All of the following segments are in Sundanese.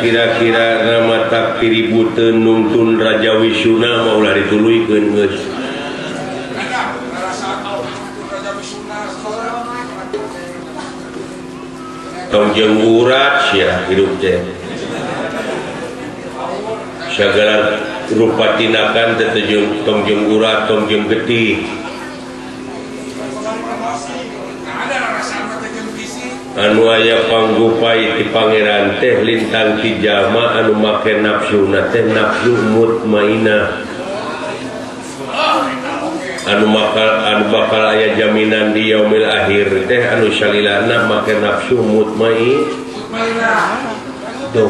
Kira-kira nama tak kiributeun nungtun Raja Wisuna mah ulah dituluykeun geus. Tong jeung urat sia hirup teh. Sagala rupa tindakan teh tong jeung urat, tong jeung getih. Anu aya panggupai ti pangeran teh lintang ti jalma anu make nafsuna teh nafsu mutmainah anu bakal anu bakal aya jaminan di yaumil akhir teh anu salilana make nafsu mutmainah tuh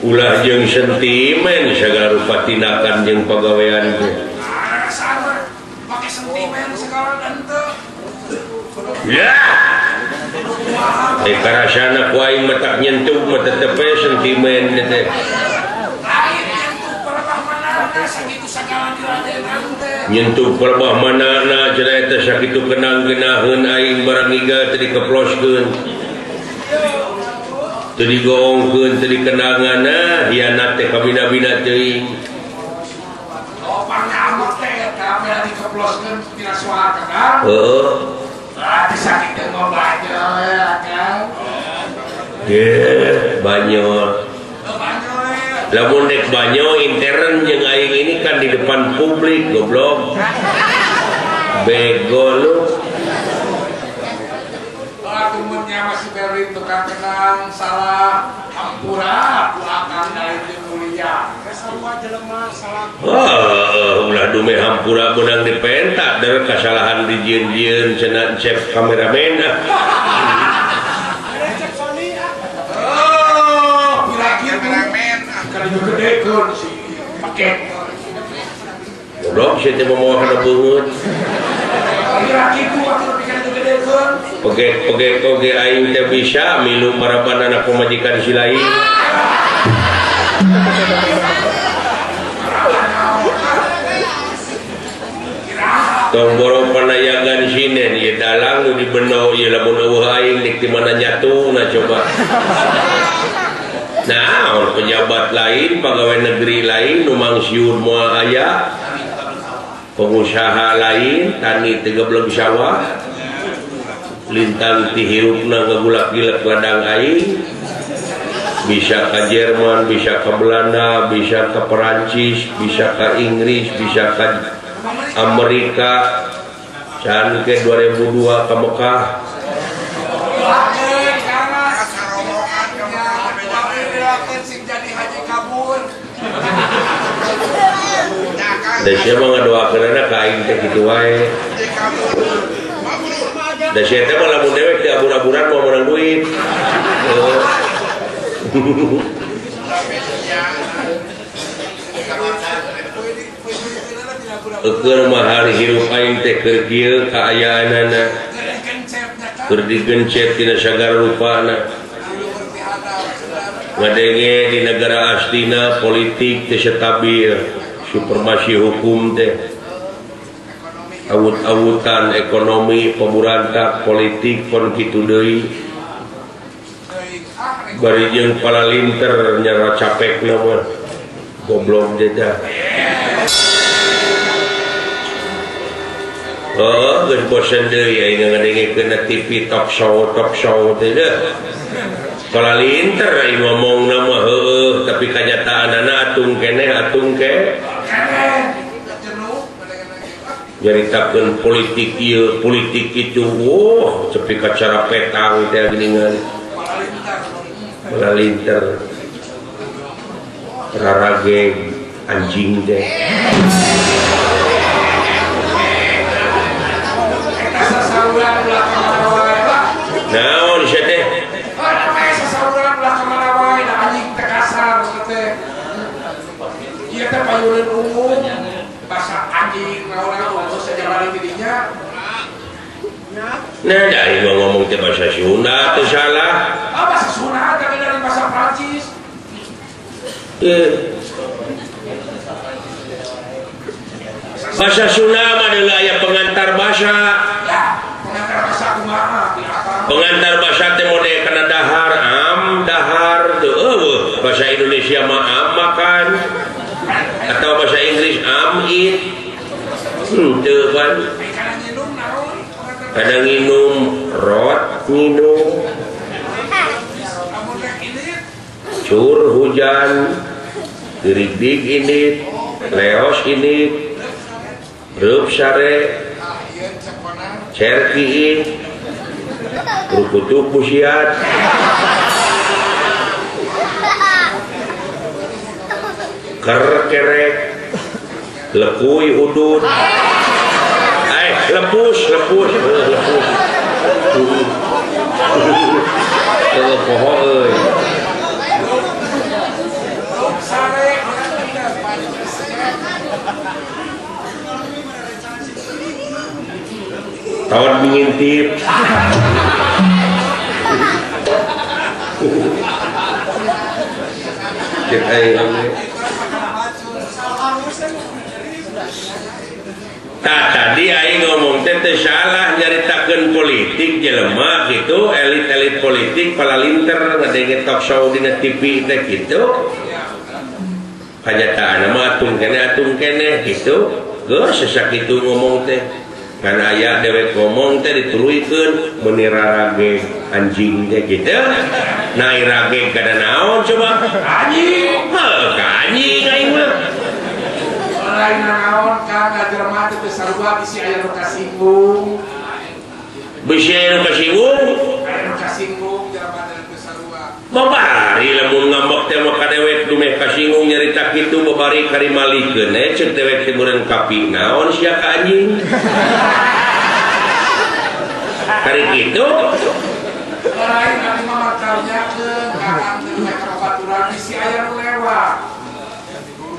ulah jeung sentimen sagala rupa tindakan jeung pagawean teh. Ya, karasana ku aing mah tak nyentuh mah tetep we sentimen teh. Nyentuh pelebah manana cenah eta sakitu kenang-kenaheun aing barang iga teu dikeploskeun. Teu digoongkeun, teu dikenanganna, hianat teh kabina-bina teuing. Heeh. Banyol. Lamun dek banyo intern jeung aing ini kan di depan publik goblok. Bego lu. Lamunnya masih beri tukang kenang salah hampura ku akang dari mulia. Oh, ulah dume hampura beunang dipentak dari kesalahan di jieun-jieun cenah cek kameramen ah. Oh, kira-kira kameramen ah kana gedekeun si paket. Goblok sia teh moal kana beungeut. Kira kitu atuh nepi kana gedekeun. Pegek-pegek oge aing teh bisa milu maraban anak pamajikan si lain. Tong boro panayagan sinen ieu dalang nu dibendo ieu lamun eueuh aing dik di mana nyatuna coba. Nah, pejabat lain, pegawai negeri lain nu mangsiur moal aya. Pengusaha lain tani teu gebleg sawah. Lintang ti hirupna ngagulak-gilek ladang aing. Bisa ke Jerman, bisa ke Belanda, bisa ke Perancis, bisa ke Inggris, bisa ke Amerika. Can ke 2002 ke Mekah. Da sia mah ngadoakeunana ka aing teh kitu wae. Da sia teh mah lamun dewek teh abur-aburan moal meunang duit. Eukeun mah hari hirup aing teh keur kieu kaayaanana. Keur digencet tina sagala rupana. Ngadenge di negara astina politik teh stabil, supremasi hukum teh. Awut-awutan ekonomi paburantak politik pon kitu deui. Bari jeung palalinter nyara capekna mah. Goblok teh tah. Oh, geus bosen deui aing ngadengekeun TV talk show teh deh. Palalinter aing ngomongna mah heueuh tapi kanyataanana atung keneh atung ke. Nyaritakeun politik ieu, politik itu. Wah, cepi ka cara petang teh geuningan. Palalinter. Rarage anjing teh. Naon sia teh? Sasauran ulah ka mana wae da anjing teh kasar teh. Ieu teh payureun umum bahasa anjing naon-naon geus sajabari ti dinya. Nah dari gua ngomong teh bahasa Sunda teu salah. Ah bahasa Sunda tapi dari bahasa Prancis. Bahasa Sunda mah adalah aya pengantar bahasa. Ya, pengantar bahasa kumaha? Pengantar bahasa teh mode kana dahar, am dahar teu eueuh. Bahasa Indonesia mah am makan atau bahasa Inggris am eat. Teu pan. Kadang nginum rot nginum. Cur hujan, dirigdig ini, leos ini, reup sare, cerki, rukutuk busiat. Ker kerek, lekuy udud. Lepus, lepus, lepus. Poho euy. Tahun mengintip. Cek aing. Tah tadi aing ngomong teh teu salah nyaritakeun politik jelema kitu, elit-elit politik palalinter ngadenge talk show dina TV teh kitu. Kanyataan mah atung keneh kitu. Geus sakitu ngomong teh. Kan aya dewek ngomong teh dituluykeun meuni rarage anjing teh kitu. Nah irage kada naon coba? Anjing. Heuh, ka anjing aing mah. Lain naon kan jelema teh sarua bisi aya nu kasinggung. Bisi aya nu kasinggung? Aya nu kasinggung jelema teh sarua. Babari lamun ngambek teh mah ka dewek dumeh kasinggung nyarita kitu babari karimalikeun we ceuk dewek teh meureun kapi naon sia ka anjing. Kari kitu. Lain anu mah matarnyakeun ka teh ka babaturan bisi aya nu lewat.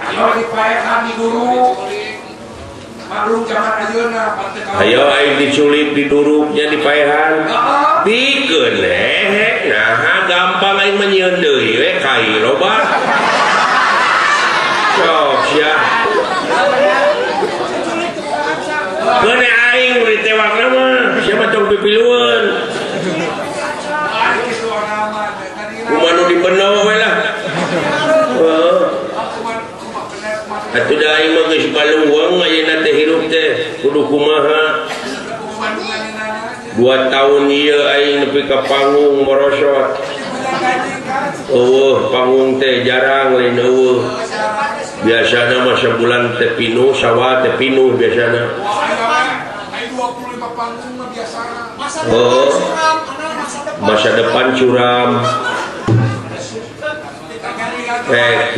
Ayo dipaehan di guru. Maklum zaman ayeuna ayo aing diculik diduruknya dipaehan. Bikeun lehe nah gampang aing mah nyieun deui we kai loba. Sok sia. Keun aing ditewakna mah sia mah tong pipilueun. Kumaha nu dibeno we lah. Heuh. Atuh da aing mah geus baluweung ayeuna teh hirup teh kudu kumaha. 2 tahun ieu aing nepi ka panggung morosot. Eueuh panggung teh jarang lain eueuh. Biasana mah sabulan teh pinuh, sawah teh pinuh biasana. Oh, masa depan curam.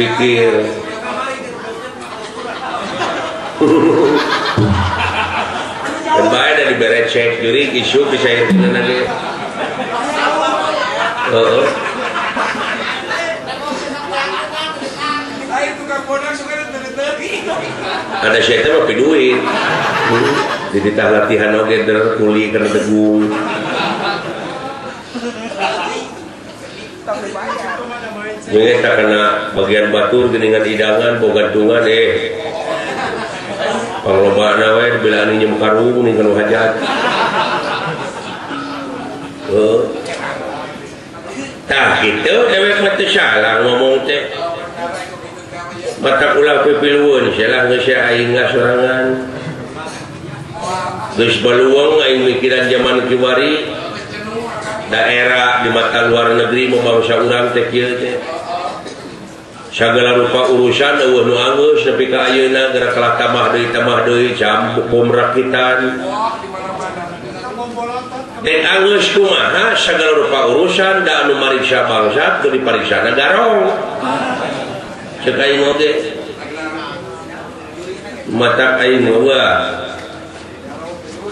Pikir. Dan bae da dibere cek deui isu bisa heuteunna ge. Heeh. Ada sia teh mah piduit. Dititah latihan oge der kuli kana degung. Jeung eta kana bagian batur geuningan hidangan boga gantungan panglobana we bila anu nyeum karung ning kana hajat. Heuh. Tah kitu dewek mah teu salah ngomong teh. Batak ulah pipilueun salah geus aing sorangan. Geus baluang aing mikiran zaman kiwari daerah di mata luar negeri mau bangsa urang teh kieu teh. Sagala rupa urusan eueuh nu anggeus nepi ka ayeuna geura kalah tambah deui cambuk bom rakitan. Dek anggeus kumaha sagala rupa urusan da anu mariksa bangsa teu dipariksana garong. Ceuk aing oge. Mata aing wah.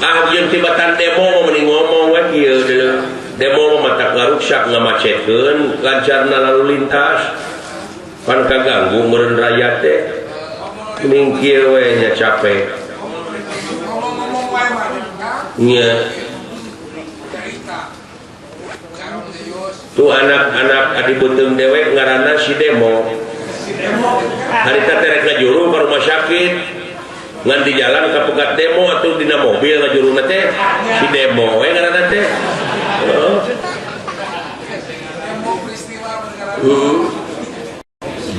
Ah jeung tibatan demo mah mending ngomong we kieu deuleu. Demo mah mata ngaruksak ngamacetkeun lancarna lalu lintas. Pan kaganggu meureun rakyat teh. Mending kieu we nya capek. Nya. Tuh anak-anak adi beuteung dewek ngaranna si Demo. Harita teh rek ngajuru ka rumah sakit. Ngan di jalan ka pegat demo atuh dina mobil ngajuruna teh si Demo we ngaranna teh.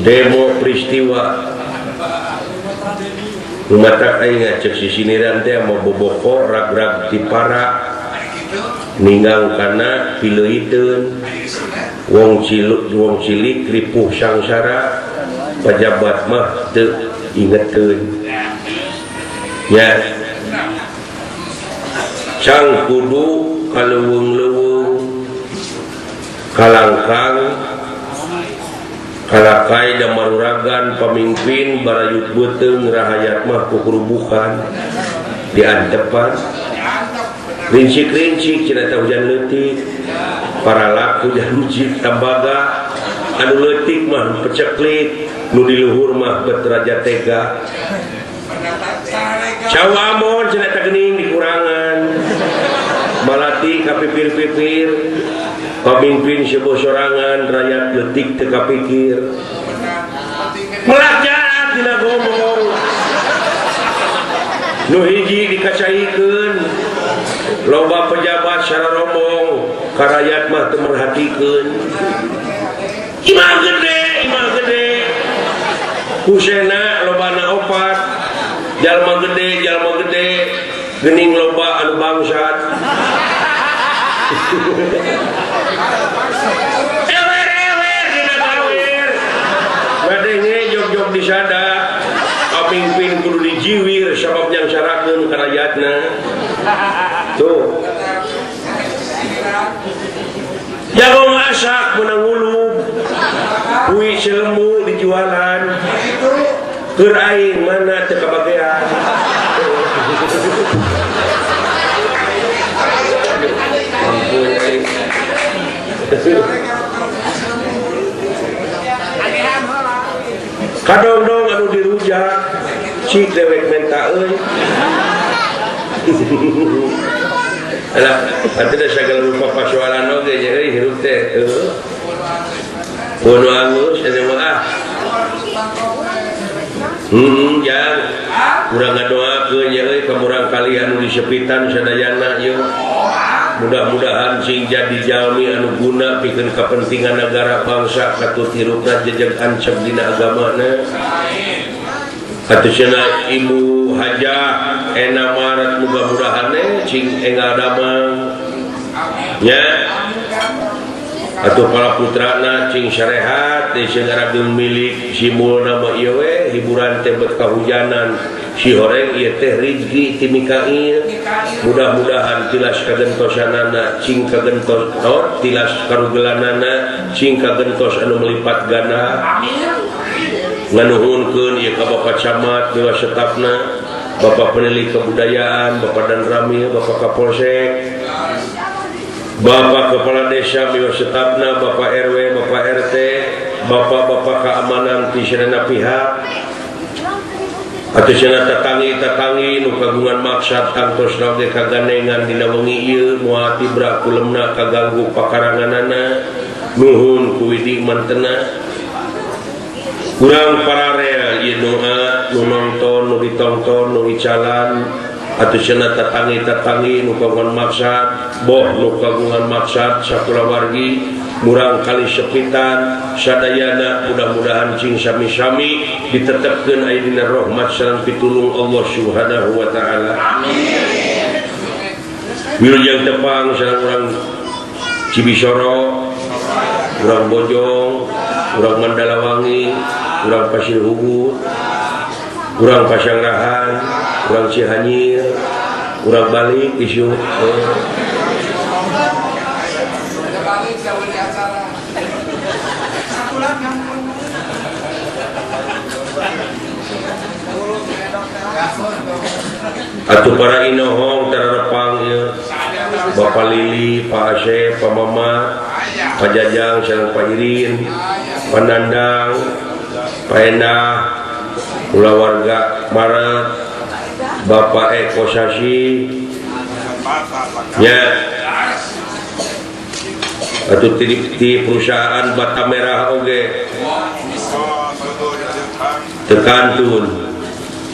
Demo peristiwa. Lumatak aing ngacek sisiniran teh mau boboko rag-rag ti para ninggang kana pileuiteun wong cilik wong cilik ripuh sangsara pejabat mah teu ingeteun ya cang kudu kaleuweung-leuweung kalangkang kalakai da maruragan pamimpin barayut beuteung rahayat mah kukurubukan diantepan rincik-rincik cenah teh hujan leutik paralak hujan hujan tembaga anu leutik mah peceklik nu di luhur mah bet raja tega cawamon cenah teh geuning dikurangan malati ka pipir-pipir pamimpin sebuah sorangan rakyat leutik teu kapikir melak jahat dina gomong nu hiji dikacaikeun loba pejabat secara rombong ka rakyat mah teu merhatikeun imah gede kusena lobana opat jalma gede geuning loba anu bangsat ewer dina tawir ngadenge jog-jog disada pamimpin kudu dijiwir sabab nyangsarakeun ka rakyatna. Tuh. Jago masak menang ulub. Kui selemu dijualan. Keur aing mana teu kabagean. Ampun aing. Kadongdong anu dirujak cik dewek menta euy. Alah, atuh da sagala rupa pasoalan oge nya euy hirup teh heuh. Pono alus eta mah ah. Jang. Urang ngadoakeun nya euy ka murang kali anu disepitan sadayana ieu. Mudah-mudahan sing jadi jalmi anu guna pikeun kapentingan negara bangsa katut hirupna jejeg ancep dina agamana. Atuh cenah Ibu Hajah Ena Maret mudah-mudahan cing enggal damang nya. Atuh para putrana cing sarehat teh sing ngarageun milik simulna mah ieu we hiburan teh bet kahujanan si horeng ieu teh rizki ti Mikail. Mudah-mudahan tilas kagentosanana cing kagentos tilas karugelanana cing kagentos anu melipat ganda. Amin. Nganuhunkeun ieu ka Bapak Camat dewa setafna, Bapak Peneliti Kebudayaan, Bapak Danramil, Bapak Kapolsek, Bapak Kepala Desa dewa setafna, Bapak RW, Bapak RT, Bapak-bapak keamanan ti sadayana pihak. Atuh cenah tatangi-tatangi nu kagungan maksad tangtos oge kagandengan dina wengi ieu moal tibra kulemna kaganggu pakaranganana nuhun ku widi mantena. Kurang pararel ieu doa nu nonton nu ditongton nu icalan atuh cenah tatangi-tatangi nu kagungan maksad boh nu kagungan maksad sakulawargi murang kali sepitan sadayana mudah-mudahan cing sami-sami ditetepkeun aya dina rahmat sareng pitulung Allah Subhanahu wa taala. Amin. Wilujeng tepang sareng urang Cibisoro, urang Bojong, urang Mandalawangi, urang Pasir Hugut, urang Pasangrahan, urang Cihanyir, urang balik isu. Atuh para inohong tararepang ieu Bapak Lili, Pak Asep, Pak Mama, Pak Jajang, sareng Pak Irin, Pak Nandang, Pak Endah, kulawarga Maret, Bapak Eko Sasi, ya. Atuh ti perusahaan Bata Merah oge tekantun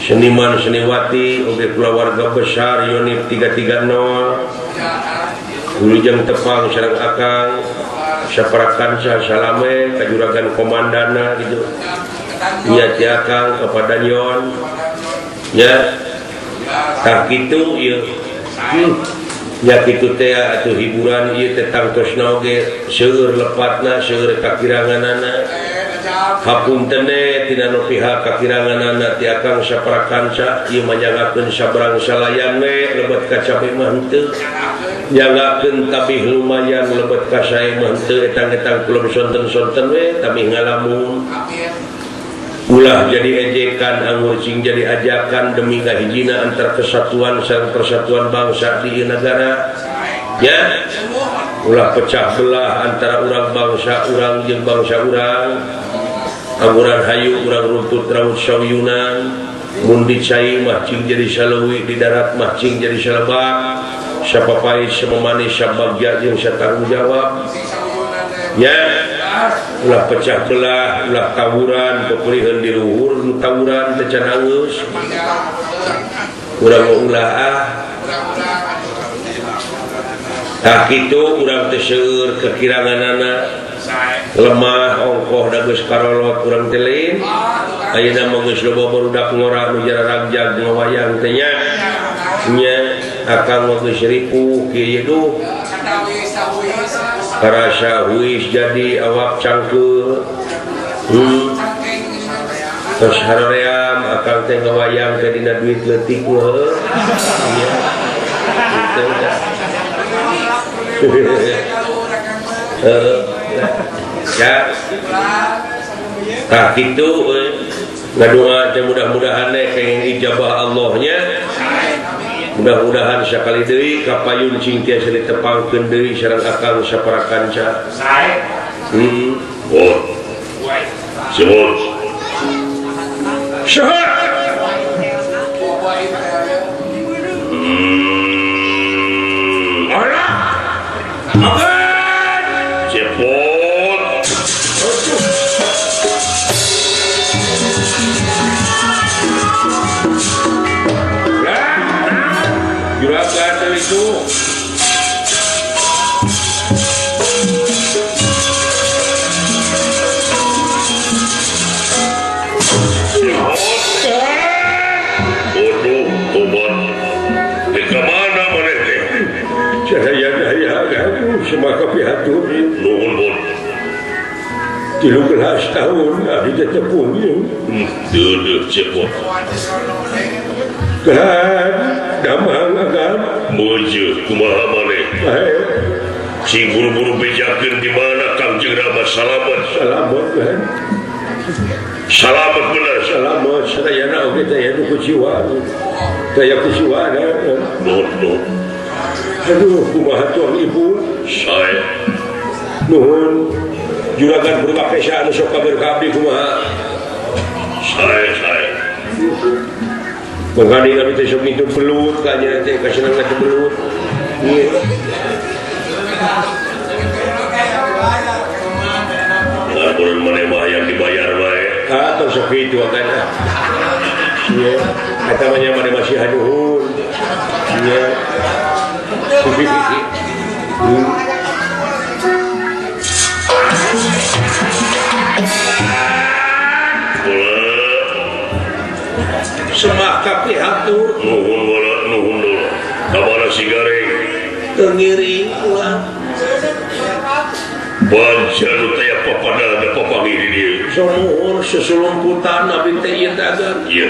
seniman seniwati oge keluarga besar Yonif 330 Wilujeng tepang sareng akang saparakanca salame ka juragan komandana gitu nya ti akang kepada Yon nya tah kitu ieu nya kitu teh atuh hiburan ieu teh tangtosna oge seueur lepatna seueur kakiranganana hapunten tina nu pihak kakiranganana ti akang saparakanca ieu manyangakeun sabrang salayan we lebet ka cabe mah henteu nyangakeun tabih lumayan lebet ka sae mah henteu etang-etang kulum sonten-sonten we tabih ngalamun ulah jadi ejekan anggur cing jadi ajakan demi kahijina antar kesatuan sareng persatuan bangsa di negara ya ulah pecah belah antara urang bangsa urang jeung bangsa urang angguran hayu urang rumput raut sauyunan mun dicai mah cing jadi saleuwi di darat mah cing jadi salebak sapapait samamanis sabagja jeung satanggung jawab ya ulah pecah belah ulah tawuran peperihan di luhur nu tawuran teh can anggeus urang ulah ah tah kitu urang teh seueur kekiranganana lemah ongkoh da geus karolot urang teh lain ayeuna mah geus loba barudak ngora nu jararagjag ngawayang teh nya nya akang mah geus ripuh kieu duh karasa huis jadi awak cangkeul terus haream akang teh ngawayang teh dina duit leutik mah nya kitu ya tah kitu ngadoa teh mudah-mudahan teh kenging ijabah Allahnya mudah-mudahan sakali deui kapayun cing tiasa ditepangkeun deui sareng akang saparakanca sae oh sebut saha ala cepot juragan itu bodoh tobat di mana maneh teh sadaya-daya semaka pihatur nuhun bon 13 tahun abdi teh tepung ieu deudeuh cepot kan damang agan meujeuh kumaha maneh sing buru-buru bejakeun di mana Kangjeng Rama salamet salamet kan salamet bener salamet sadayana oge teh aya nu kuciwa teh kuciwa nuhun nuhun aduh kumaha tuang ibu sae nuhun juragan Purwakesa anu sok kabar ka abdi kumaha sae sae mengani kami teh sok ngintun belut ka nya teh kasenang teh belut ieu lamun maneh mah hayang dibayar wae ah tong sok kitu agan ieu eta mah nya maneh masih hanuhun ieu Semah kapihatur nuhun wala nuhun dulu kamana si gareng teu ngiring ulah banca nu taya papada da papanggih di dieu sumuhun susulumputan abdi teh ieu teh agan ieu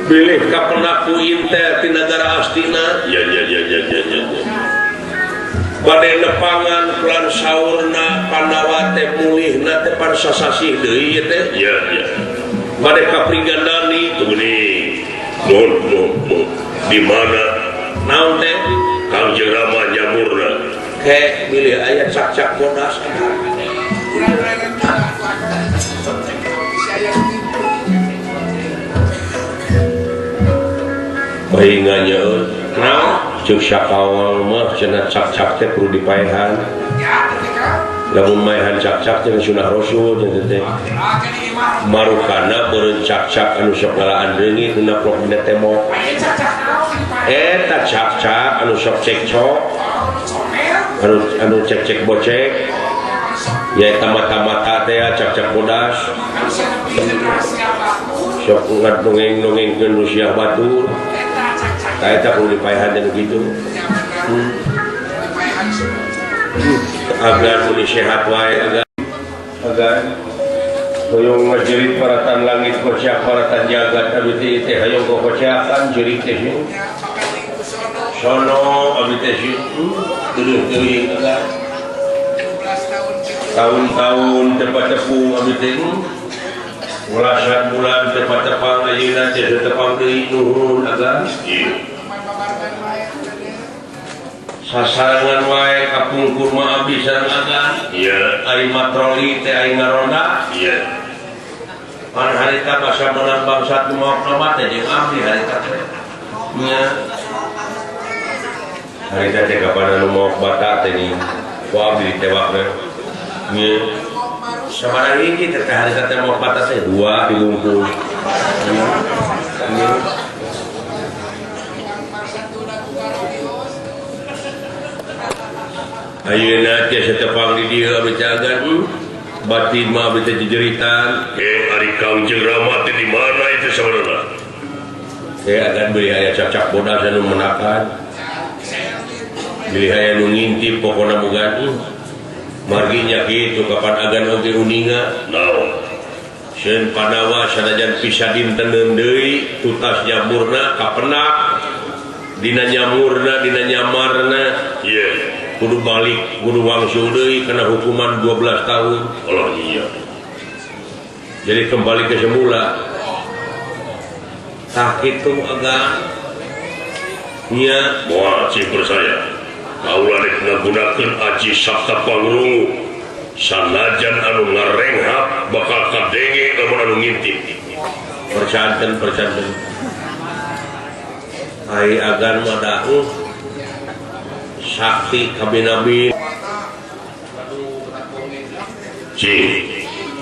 bilih kapenaku intel ti nagara Astina ya ya ya ya ya ya bade nepangan kulan saurna Pandawa teh mulihna teh pan sasasih deui ieu teh ya ya bade ka Pringgandani teuning nuhun nuhun di mana naon teh Kangjeng Rama nyamurna ke bilih aya cak-cak bodas pahingannya Nah, cek sakaol mah cenah cak-cak teh kudu dipaehan. Lamun maehan cak-cak teh sunah rasul cenah teh. Marukana beureun cak-cak anu sok ngalaan reungit nu naplok dina tembok. Eta cak-cak anu sok cekcok. Anu cek-cek bocek. Ya eta mata-mata teh cak-cak bodas. Sok ngadongeng-dongengkeun rusiah batur. Tah eta kudu dipaehan teh kitu. Agar muni sehat wae agar agar hoyong ngajerit paratan langit kocak paratan jagat abdi teh hoyong kokocakan jerit teh sono abdi teh teueuh teuing agar tahun-tahun tepat tepung abdi teh welasan bulan tepat tepang ayeuna teh tepang deui nuhun agar sasarangan wae kapungkur mah abdi sareng agan ieu ari matroli teh ari ngaronda ieu pan harita basa menang bangsa nu maokna mah teh jeung abdi harita teh nya harita teh kapan anu maok bata teh ni ku abdi ditewakna nya sabaraha hiji teh harita teh maok bata teh dua dibungkus nya. Ayeuna teh satepang di dieu abdi teh agan batin mah abdi teh jejeritan. Ari Kangjeng Rama teh di mana itu saudara? Agan beli aya cak-cak bodas anu menakan. Beli aya nu ngintip pokona boga margi nya kitu kapan agan oge uninga. Naon? Sieun Pandawa sanajan pisa dinten deui tutas nyamurna kapenak dina nyamurna dina nyamarna. Ieu kudu balik kudu wangsul deui kana hukuman 12 tahun. Allah iya. Jadi kembali ke semula. Tah kitu agan nya moal cing percaya. Kaula rek ngagunakeun aji Sapta Pangrungu. Sanajan anu ngarenghap bakal kadenge lamun anu ngintip. Percanten percanten. Ai agan mah da sakti kabinabi. Cing,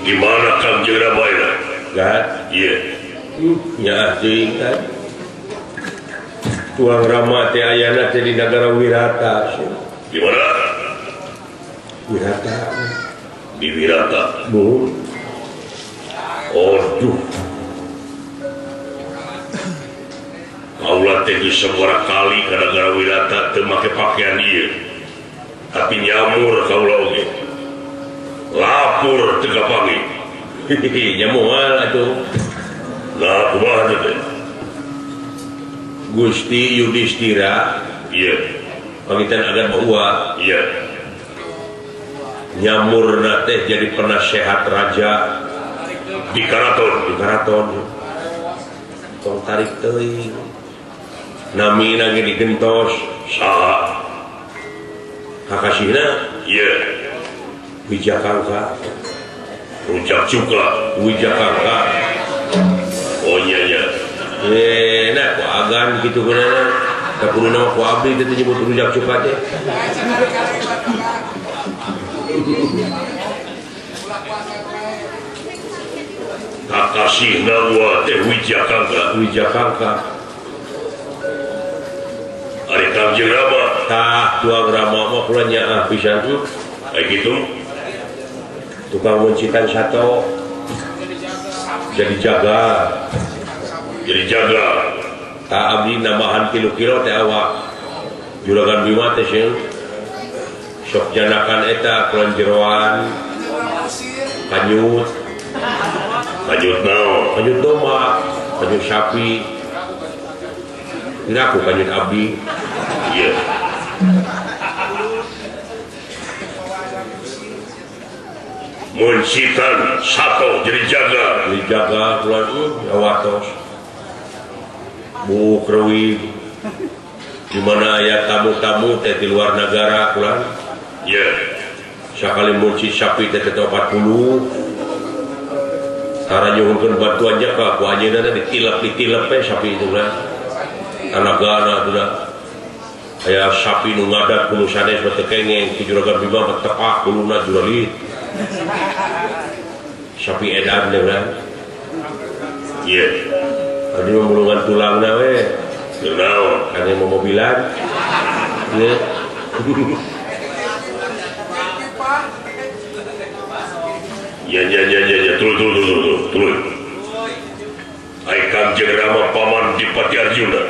di mana Kangjeng Rama ayeuna? Gat, ieu. Nya teuing kan. Tuang Rama teh ayana teh di nagara Wirata. Di mana? Wirata. Di Wirata. Nuhun. Aduh. Kaula teh geus sabaraha kali ka nagara Wirata teu make pakaian ieu. Tapi nyamur kaula oge. Lapur teu kapanggih. Nya moal atuh. Nah, kumaha teh? Gusti Yudhistira, ieu. Pangitan agan bawa, ieu. Nyamurna teh jadi penasehat raja di karaton, di karaton. Tong tarik teuing. Namina ge digentos saha? Kakasihna? Ieu. Wijakangka. Rujak cuka Wijakangka. Oh iya iya. Nah ku agan kitu kunana. Da kuduna mah ku abdi teh nyebut rujak cuka teh. Kakasihna wa teh Wijakangka. Wijakangka. Ari Kangjeng Rama. Tah tuang Rama mah kula nyaah pisan tuh. Kayak gitu. Tukang muncitan sato. Jadi jaga. Jadi jaga. Tak abdi nambahan 3 kilo teh awak. Juragan Bima teh sieun. Sok janakan eta kulon jeroan. Kanyut. Kanyut naon? Kanyut domba, kanyut sapi. Ngaku kanyut abdi. Iya. Muncitan sato jadi jaga. Jadi jaga kulon awatos. Bu Krewi di mana aya tamu-tamu teh di luar negara kulon. Iya. Sakali munci sapi teh 40. Tara nyuhunkeun bantuan jaka ku anjeunna ditilep-ditilep we sapi itu lah. Tanagana itu lah. Aya sapi nu ngadat kudu sanes mah teu kengeng ku Juragan Bima mah tepak kuluna juralit. Sapi edan deh urang. Ieu. Adi mah mulungan tulangna we. Kunaon? Kana momobilan. Ieu. Ya ya ya ya ya tuluy tuluy tuluy tuluy. Ai Kangjeng Rama paman Dipati Arjuna.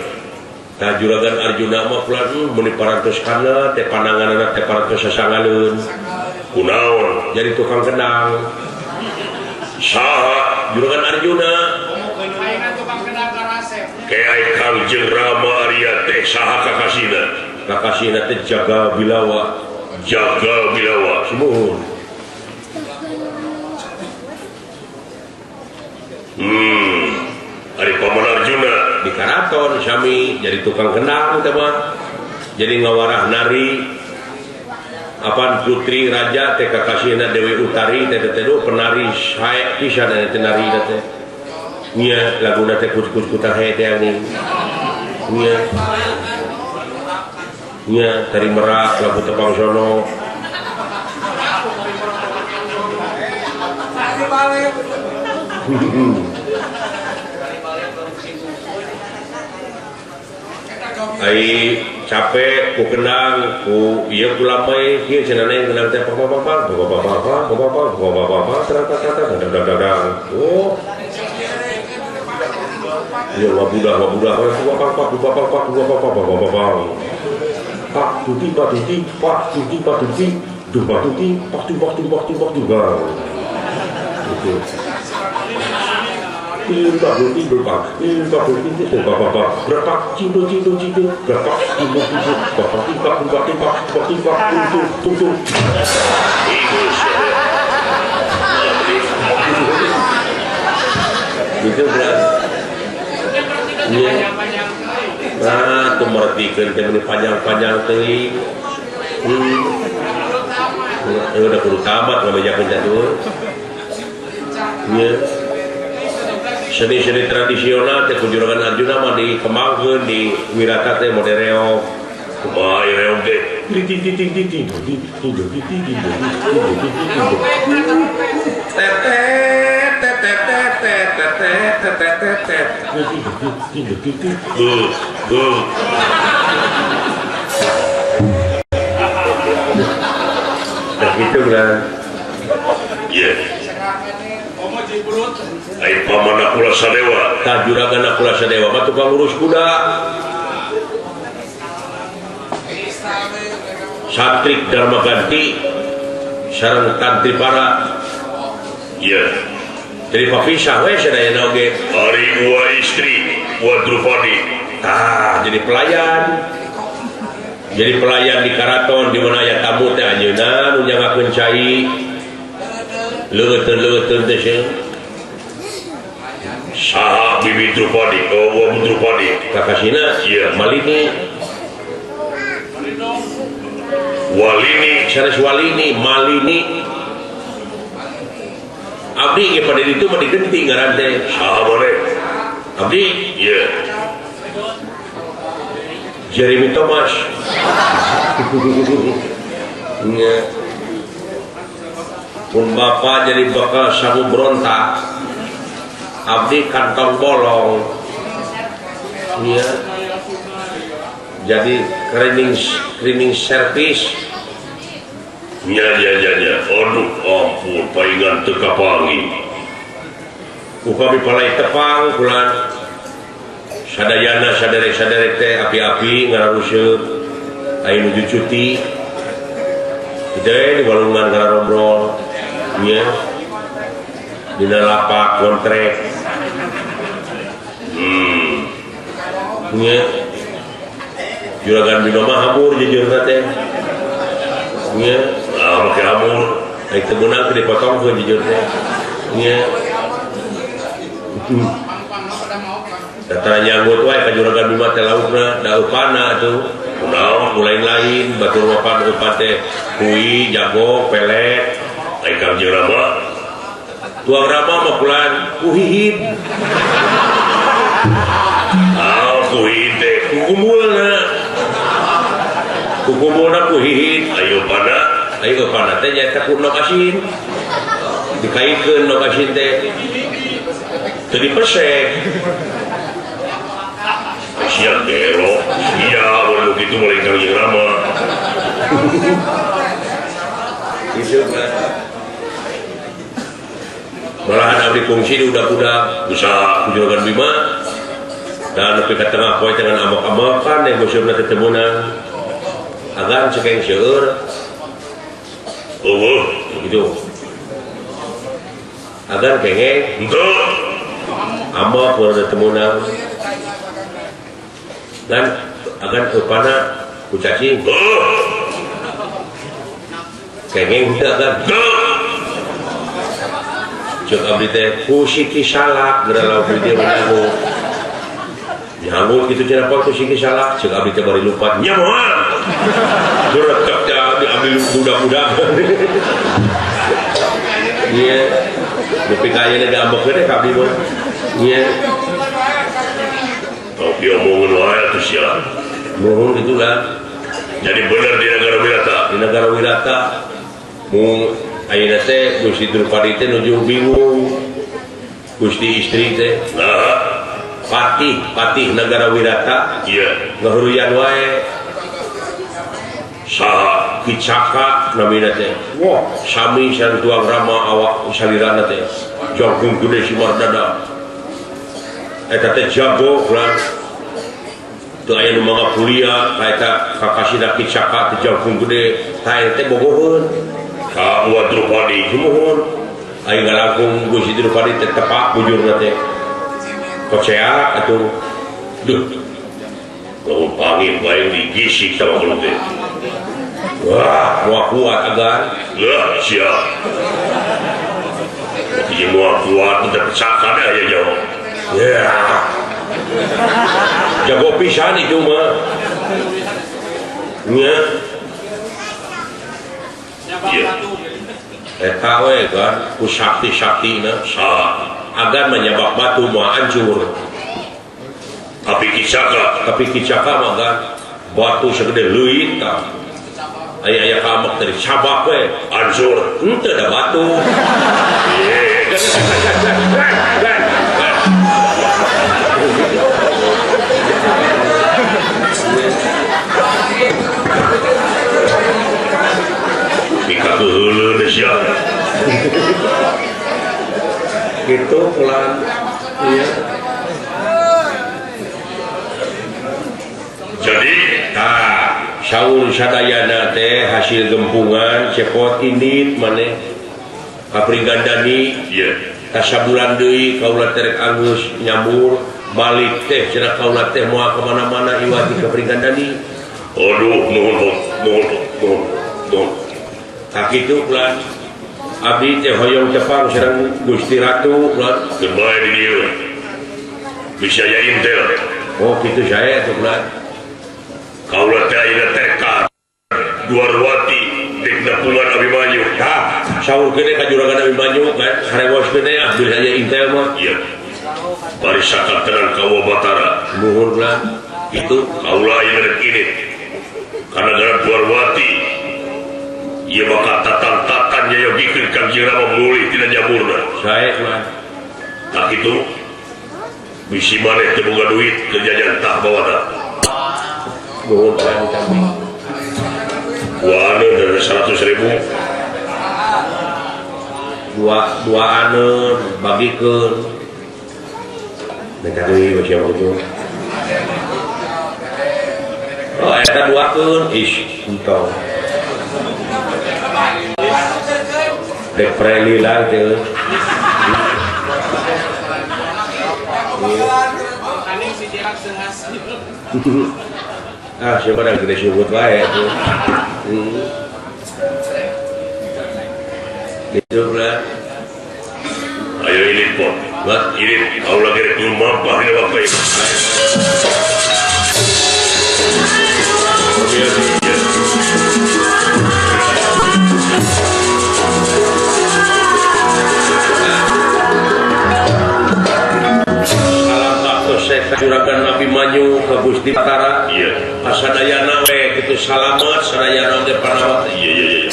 Tah Juragan Arjuna mah pulang meuni parantos kana teh pananganna teh parantos sasangaleun. Kunaon? Jadi tukang kendang. Saha Juragan Arjuna? Tukang kendang karasep. Ke ai Kangjeng Rama Arya teh saha kakasina? Kakasina teh Jaga Bilawa. Jaga Bilawa. Sumuhun. Ari paman Arjuna di karaton sami jadi tukang kendang teh mah. Jadi ngawarah nari apan putri raja teh kakasihna Dewi Utari teh teh penari sae pisan teh nari teh. Nya laguna teh kus-kus kutahe teh anjing. Nya. Nya tari merak lagu tepang sono. Ai capek ku kendang ku ieu ku lamai kieu cenah neng kendang teh pang pang pang pang pang pang pang pang pang pang pang pang tang tang tang. Oh. Ya wabudah wabudah pak pak pak pak pak pak pak pak pak pak tuti pak tuti pak tuti pak tuti dupa tuti pak tu pak tu pak tu pak tu gang. Itu. Pak tuti berpak, pak tuti pak pak pak berpak cinto cinto cinto berpak cinto cinto pak pak pak pak pak pak tuntu tuntu. Gitu berat. Iya. Nah, tuh mertikeun teh meuni panjang-panjang teuing. Udah kudu tamat ngabejakeun teh tuh. Iya. Seni-seni tradisional teh ku Juragan Arjuna mah dikembangkeun di Wirata teh mode reog. Kumaha ieu reog teh? Nah gitu kan. Iya. Ai paman Nakula Sadewa. Tah Juragan Nakula Sadewa mah tukang urus kuda. Satrik Dharma Ganti sareng tantri para. Iya. Jadi papisah we sadayana oge. Ari ua istri ua Drupadi. Tah jadi pelayan. Jadi pelayan di karaton di mana aya tamu teh anjeunna nu nyangakeun cai. Leuteun-leuteun teh sieun. Saha bibi Drupadi? Oh, ua Drupadi. Kakasina iya Malini. Walini, sanes Walini, Malini. Abdi ge pada ditu mah digenti ngaran teh. Saha boleh? Abdi? Iya. Jeremy Thomas. Nya. Pun bapak jadi bakal sangu berontak. Abdi kantong bolong. Nya. Jadi cleaning service. Nya nya nya nya. Aduh ampun paingan teu kapangi. Upami palai tepang bulan sadayana saderek-saderek teh api-api ngararuseut aya nuju cuti. Teh di walungan ngararobrol nya. Dina lapak kontrek. Nya. Juragan Bima mah hamur jujurna teh. Nya, ah make hamur. Ai teu meunang teh dipotongkeun jujur teh. Nya. Datara nyanggut wae ka Juragan Bima teh laukna, da eupana atuh. Kunaon ku lain-lain batur mapan eupan teh kui, jago, pelet. Ai Kangjeng Rama? Tuang Rama mah kulan kuhihid. Ah, kuhihid teh kukumulna. Kukumpulna ku hihit ayo pana teh nyaeta ku nok asin. Dikaitkeun nok asin teh. Teu dipesek. Sia gelo, sia mun kitu mulai Kangjeng Rama. Gitu kan. Malahan abdi kungsi di udak-udak usaha ku Juragan Bima dan nepi ka tengah poe dengan amak-amakan yang museumna teh teu meunang. Agan cekeng seueur. Eueuh gitu. Agan kengeng henteu. Amak mun teu meunang. Dan agan eupana ku cacing. Kengeng henteu agan. Cek abdi teh ku siki salak geura lauk di dieu menyangut. Nyangut kitu cenah ku siki salak cek abdi teh bari lupat nya moal. Geura teh abdi abdi budak-budak. Ieu nepi ka ayeuna diambekeun teh ka abdi mah. Ieu tapi omongan wae atuh sia. Nuhun kitu lah. Jadi bener di negara Wirata. Di negara Wirata mung ayeuna teh Gusti Drupadi teh nuju bingung. Gusti istri teh. Nah, patih negara Wirata. Iya. Ngahuruyan wae. Saha Kicaka namina teh. Wah, sami sareng tuang Rama awak salirana teh. Jangkung gede Simardada. Eta teh jago lah. Teu aya nu mangga kuliah ka eta kakasina Kicaka teh jangkung gede. Tah eta teh bogoheun. Ka Uwa Drupadi sumuhun. Aing ngalangkung Gusti Drupadi teh tepak bujurna teh. Koceak atuh. Duh. Lamun pangin bae digisik sama gelut teh. Wah, moal kuat agan. Lah sia. Ieu moal kuat teh pecakan aya jauh. Ya. Jago pisan itu mah. Nya. Iya. Eta we kan ku sakti-saktina saha agan menyabak batu moal hancur. Tapi Kicaka mah kan batu segede leuit tah. Aya-aya kamak dari cabak we hancur. Henteu da batu. Dikakeuleuh sia. Gitu pulang. Iya. Jadi tah saur sadayana teh hasil gempungan cepot indit maneh ka Pringgandani ieu tasabulan deui kaula terek anggeus nyambur balik teh cenah kaula teh moal ka mana-mana iwati ka Pringgandani. Aduh nuhun nuhun nuhun nuhun. Tah kitu ulah abdi teh hoyong tepang sareng Gusti Ratu ulah teu bae di dieu. Bisa aya intel. Oh kitu sae atuh ulah. Kaula teh ayeuna teh ka Dwarwati dek nepungan Abimanyu. Tah, saur keun ka Juragan Abimanyu kan harewos keun ah bisa aya intel mah. Iya. Bari sakatenan ka Batara. Nuhun ulah. Kitu kaula ayeuna rek indit. Kana gara Dwarwati ieu bakal tatan-tatan nyayogikeun Kangjeng Rama mulih tina nyamurna. Sae ulah. Tah kitu bisi maneh teu boga duit keur jajan tah bawa. Nuhun ulah kami. Dua anu dari 100.000. Dua anu bagikeun. Minta deui we sia ujung. Oh eta duakeun ish entong. Dek preli lah teh. Ah, siapa dah gede sebut wae tuh. Gitu lah. Ayo ini pon. Buat ini kau lagi rek lumampah dina waktu ini. Salam baktos saya Juragan Abimanyu ka Gusti Batara. Iya. Kasadayana we Itu salamet sadayana oge Pandawa teh. Iya iya iya.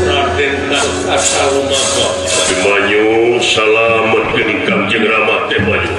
Raden asal lumampah. Abimanyu salamet geuning Kangjeng Rama teh Banyu.